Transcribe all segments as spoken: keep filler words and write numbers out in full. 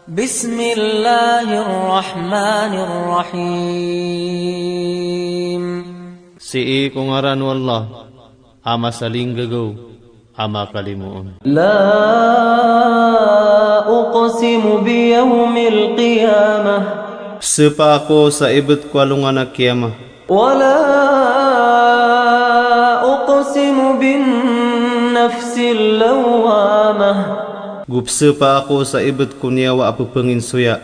بسم الله الرحمن الرحيم. Sii ko ngaran o Allah, a masalinggagaw, a makalimoon. لا أقسم بيوم القيامة. Pzapa ako sa ibt ko alongan a kiyama. ولا أقسم بالنفس اللوامة. Go pzapa ako sa ibt ko niyawa a pphanginsoya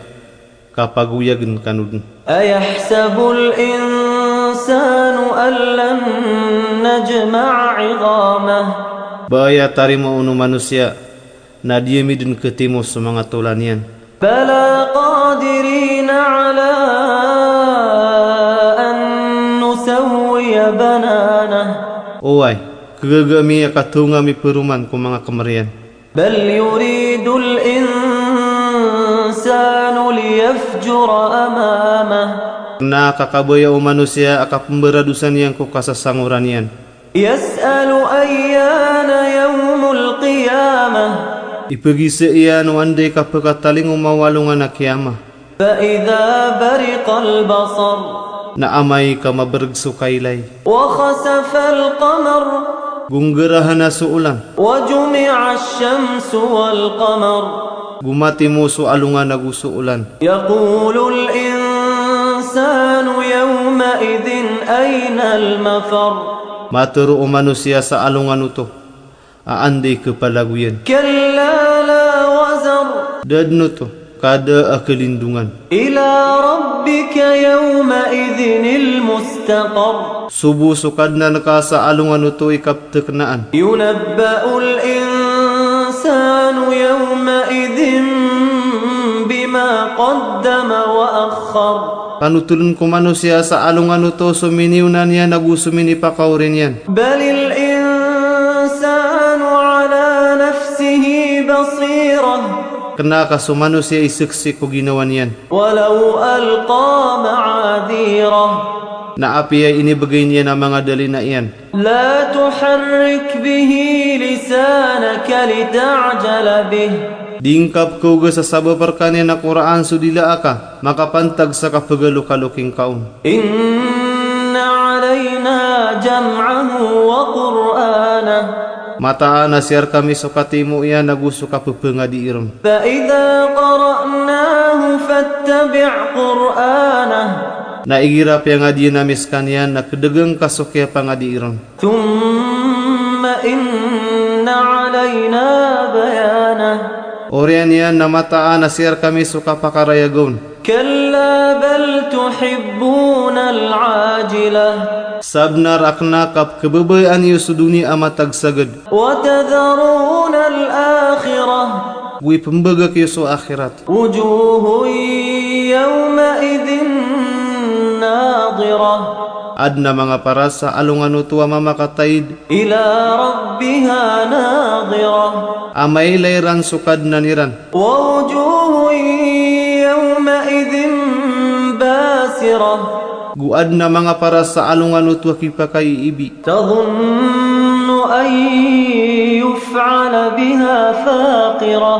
ka pagoyagn kano dn. أيحسب الإنسان ألن نجمع عظامه. Ba aya tarima on o manosiya na di ami dn ktimo so manga tolan iyan. بلى قادرين على أن نسوي بنانه. Oway, khagaga ami a kathonga ami paroman ko manga kmr iyan. بل يريد الإنسان ليفجر أمامه. Na kakabaya o manosiya a kapmbaradosan iyan ko kasasangoran iyan. يسأل أيان يوم القيامة. Ipgisa iyan o anda i kapkatalingoma o alongan a kiyama. فإذا برق البصر. Na amay ka mabrg so kailay. وخسف القمر. Go nggarahan a so olan. وجمع الشمس والقمر. Go matimo so alongan ago so olan. يقول الإنسان يومئذ أين المفر. Matharo o manosiya sa alongan oto a anda i khapalagoyan. كلا لا وزر. Da dn oto, ka da a kalindongan. إلى ربك يومئذ المستقر. So bo so Kadnan ka sa alongan oto i kapthknaan. ينبأ الإنسان يومئذ بما قدم وأخر. Panothol ko manosiya sa alongan oto so miniyonan iyan ago so minipakaori niyan. بل الإنسان على نفسه بصيرة. Kna ka so manosiya i saksi ko ginawa niyan. ولو ألقى معاذيره. Na apiya inibgay niyan a manga dalina iyan. لا تحرك به لسانك لتعجل به. Di ngka pkhaoga sa sabap rkaniyan a Qur'an so dila aka makapantag sa kapgalokalokingka on. إن علينا جمعه وقرآنه. Mataan a siyar kami so katimo iyan ago so kapphangadii ron. فإذا قرأناه فاتبع قرآنه. Na igira piyangadii ami skaniyan na kdgn ka so kiyapangadii ron. ثم إن علينا بيانه. Oriyan iyan na mataan a siyar kami so kapakarayag on. كلا بل تحبون العاجلة. Sabnar a kna ka pkhababayaan iyo so doniya a matagsagad. وتذرون الآخرة. Go ipmbagak iyo so akhirat. وجوه يومئذ ناضرة. Adn a manga paras sa alongan oto a mamakataid. إلى ربها ناظرة. A mailay ran so Kadnan iran. ووجوه يومئذ باسرة. Go adn a manga paras sa alongan oto a kipakaiibi. تظن أن يفعل بها فاقرة.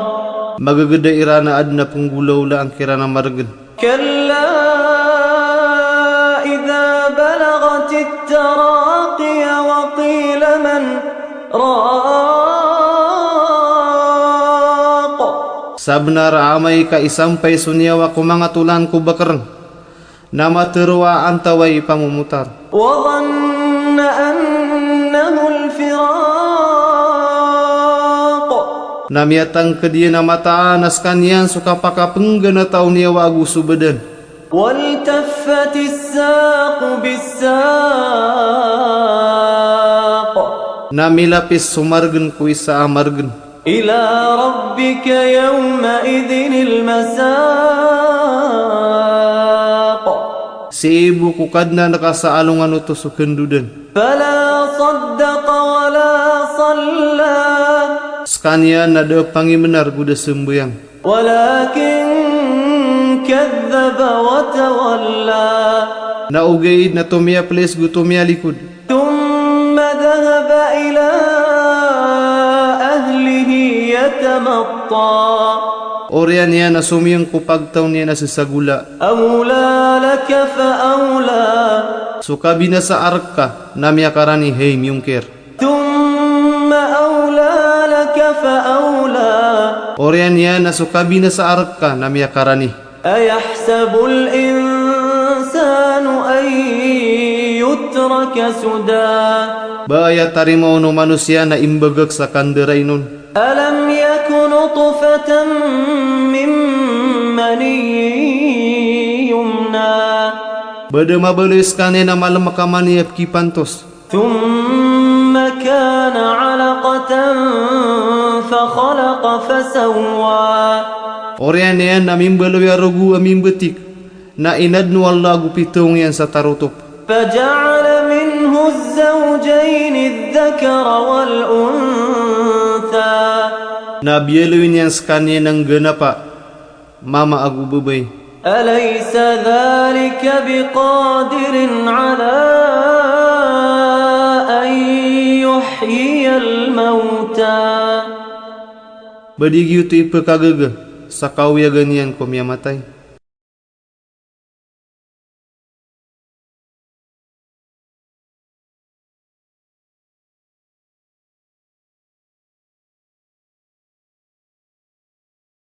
Magagda iran a adn a pnggolaolaan kiran a margn. كلا إذا بلغت التراقي وقيل من راق. Sabnar a amay ka isampay so niyawa ko manga tolan ko bakrng, na matharo a antawaa i pamomotar. وظن أنه الفراق. Na miyatangkd iyan a mataan a skaniyan so kapakapngganata o niyawa ago so badan. والتفت الساق بالساق. Na milapis so margn ko isa a margn. إلى ربك يومئذ المساق. Sii bo ko Kadnan ka sa alongan oto so khndodan. فلا صدق ولا صلى. Skaniyan na da pangimnar go da sambayang. ولكن كذب وتولى. Na ogaid na tomiyaplis go tomiyalikod. ثم ذهب إلى أهله يتمطى. Oriyan iyan na somiyong ko pagtaw niyan a sesagola. أولى لك فأولى. So kabinasaan rka na miyakarani, hay miyongkir. ثم أولى لك فأولى. Oriyan iyan na so kabinasaan rka na miyakarani. أيحسب الإنسان أن يترك سدى. Ba aya tarimaa on o manosiya na imbagak sa kandarainon. ألم يك نطفة من مني يمنى. Ba da mabaloy skaniyan a malemek a mani a pekipantos. ثم كان علقة فخلق فسوى. Oriyan iyan na mimbaloy a rogo a mimbetik, na inadn o Allah ago pitaong iyan sa tarotop. فجعل منه الزوجين الذكر والأنثى. Na biyaloy niyan skaniyan a ngganapa, mama ago babay. أليس ذلك بقادر على أن يحيي الموتى. Ba di giyoto i pekagaga sa kaoyagan iyan ko miyamatay.